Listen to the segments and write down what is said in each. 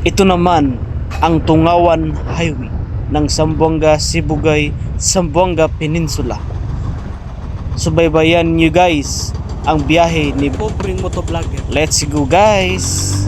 Ito naman ang Tungawan Highway ng Zamboanga Sibugay, Zamboanga Peninsula. Subaybayan niyo, guys, ang biyahe ni Pobreng motovlogger. Let's go, guys!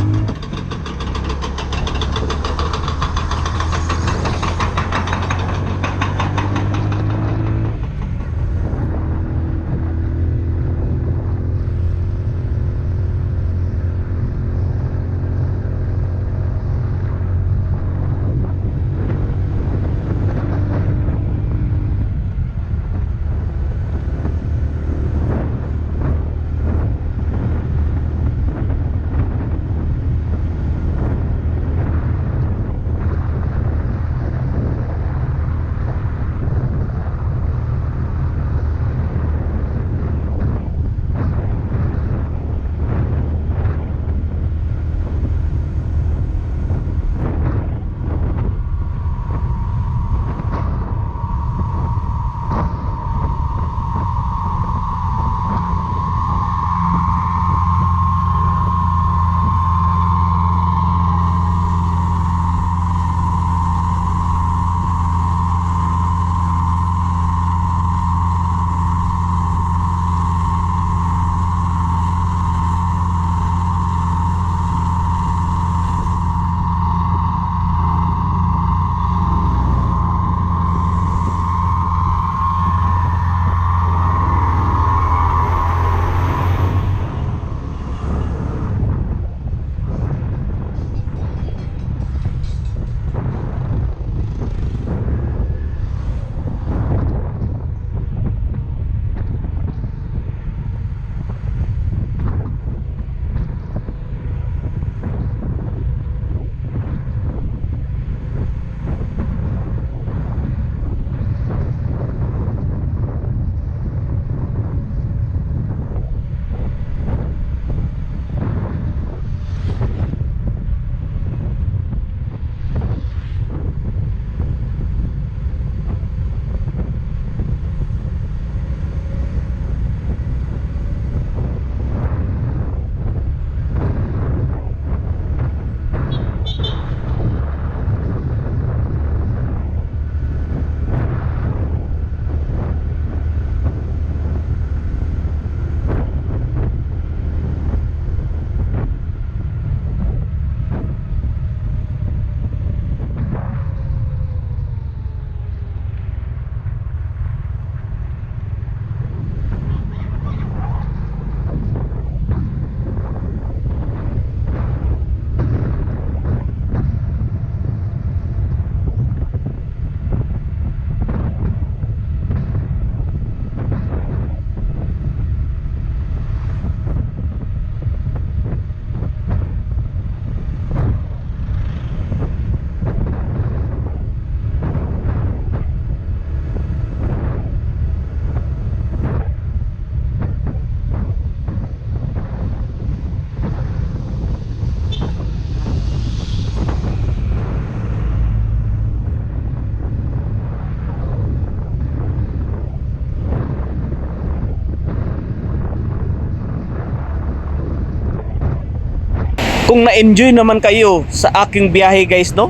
Kung na-enjoy naman kayo sa aking biyahe, guys, no?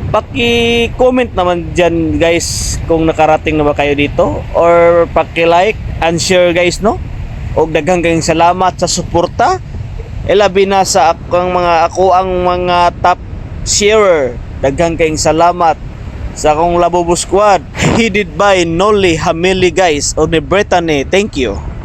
Paki-comment naman dyan, guys, kung nakarating na ba kayo dito or paki-like and share, guys, no? Og daghang kayong salamat sa suporta. Ilabi na sa akong mga ako ang mga top sharer. Daghang kayong salamat sa akong Labubu Squad. Headed by Nolly Hamili, guys, o ni Brittany. Thank you.